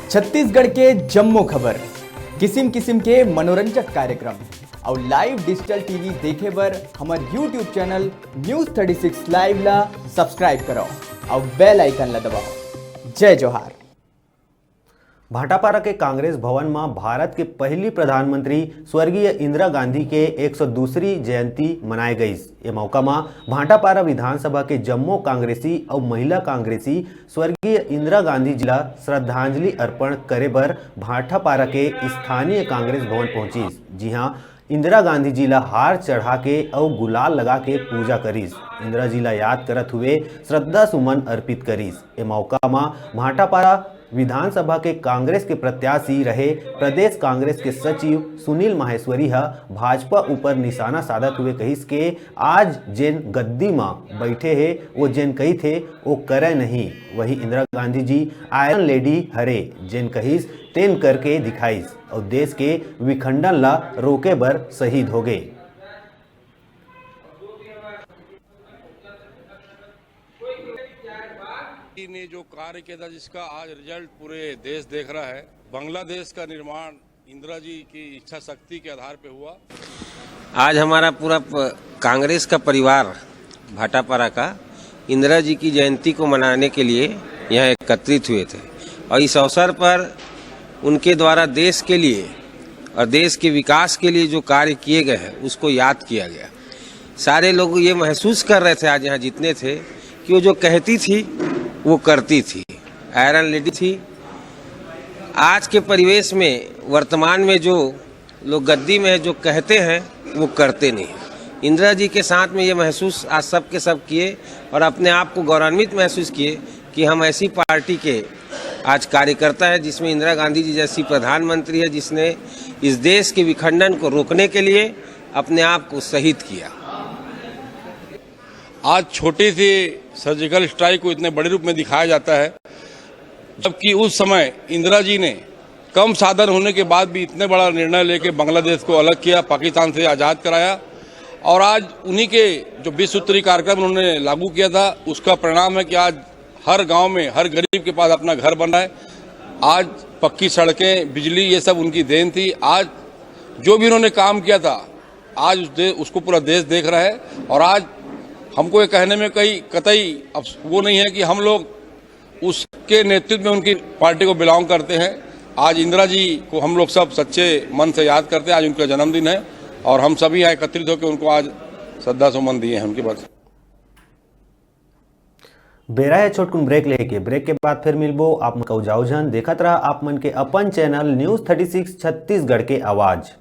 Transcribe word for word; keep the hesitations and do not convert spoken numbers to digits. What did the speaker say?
छत्तीसगढ़ के जम्मो खबर, किसिम किसिम के मनोरंजक कार्यक्रम अउ लाइव डिजिटल टीवी देखे बर हमर YouTube channel news thirty six live ला सब्सक्राइब करव अउ बेल आइकन ला दबाव। जय जोहार। भाटापारा के कांग्रेस भवन म भारत के पहली प्रधानमंत्री स्वर्गीय इंदिरा गांधी के एक सौ दूसरी जयंती मनाए गईस। ए मौका म भाटापारा विधानसभा के जम्मो कांग्रेसी अउ महिला कांग्रेसी स्वर्गीय इंदिरा गांधी जी ला श्रद्धांजलि अर्पण करे बर भाटापारा के स्थानीय कांग्रेस भवन पहुंचिस, जिहां इंदिरा गांधी जी ला हार चढ़ा के अउ गुलाल लगा के पूजा करिस। इंदिरा जी ला याद करत हुए श्रद्धा सुमन अर्पित करिस। ए मौका म भाटापारा विधानसभा के कांग्रेस के प्रत्याशी रहे प्रदेश कांग्रेस के सचिव सुनील माहेश्वरी ह भाजपा ऊपर निशाना साधत हुए कहिस के आज जेन गद्दी म बैठे हे, वो जेन कहिथे, वो करे नहीं। वही इंदिरा गांधी जी आयरन लेडी हरे, जेन कहिस, तेन करके दिखाइस अउ देश के विखंडन ला रोके बर शहीद होगे। ने जो कार्य किया था, जिसका आज रिजल्ट पूरे देश देख रहा है, बांग्लादेश का निर्माण इंदिरा जी की इच्छा शक्ति के आधार पे हुआ। आज हमारा पूरा प-, कांग्रेस का परिवार भाटापारा का इंदिरा जी की जयंती को मनाने के लिए यहाँ एकत्रित हुए थे और इस अवसर पर उनके द्वारा देश के लिए और देश के विकास के लिए जो कार्य किए गए हैं, उसको याद किया गया। सारे लोग ये महसूस कर रहे थे, आज यहाँ जितने थे, कि वो जो कहती थी, वो करती थी, आयरन लेडी थी। आज के परिवेश में, वर्तमान में जो लोग गद्दी में है, जो कहते हैं, वो करते नहीं। इंदिरा जी के साथ में ये महसूस आज सब के सब किए और अपने आप को गौरवान्वित महसूस किए कि हम ऐसी पार्टी के आज कार्यकर्ता है, जिसमें इंदिरा गांधी जी जैसी प्रधानमंत्री है, जिसने इस देश के विखंडन को रोकने के लिए अपने आप को शहीद किया। आज छोटी सी सर्जिकल स्ट्राइक को इतने बड़े रूप में दिखाया जाता है, जबकि उस समय इंदिरा जी ने कम साधन होने के बाद भी इतने बड़ा निर्णय लेके बांग्लादेश को अलग किया, पाकिस्तान से आज़ाद कराया। और आज उन्हीं के जो बीस सूत्री कार्यक्रम उन्होंने लागू किया था, उसका परिणाम है कि आज हर गांव में, हर गरीब के पास अपना घर बन रहा है। आज पक्की सड़कें, बिजली, ये सब उनकी देन थी। आज जो भी उन्होंने काम किया था, आज उस दे-, उसको पूरा देश देख रहा है। और आज हमको ये कहने में कहीं कतई अफस-, वो नहीं है कि हम लोग उसके नेतृत्व में उनकी पार्टी को बिलोंग करते हैं। आज इंदिरा जी को हम लोग सब सच्चे मन से याद करते हैं। आज उनका जन्मदिन है और हम सभी यहाँ एकत्रित होकर उनको आज श्रद्धा सुमन दिए हैं उनके बाद। बेरा है छोटकुन ब्रेक लेके, ब्रेक के बाद फिर मिलबो। आप मन कऊ जाओ झन, देखत रहा आप मन के अपन channel news thirty six Chhattisgarh के आवाज़।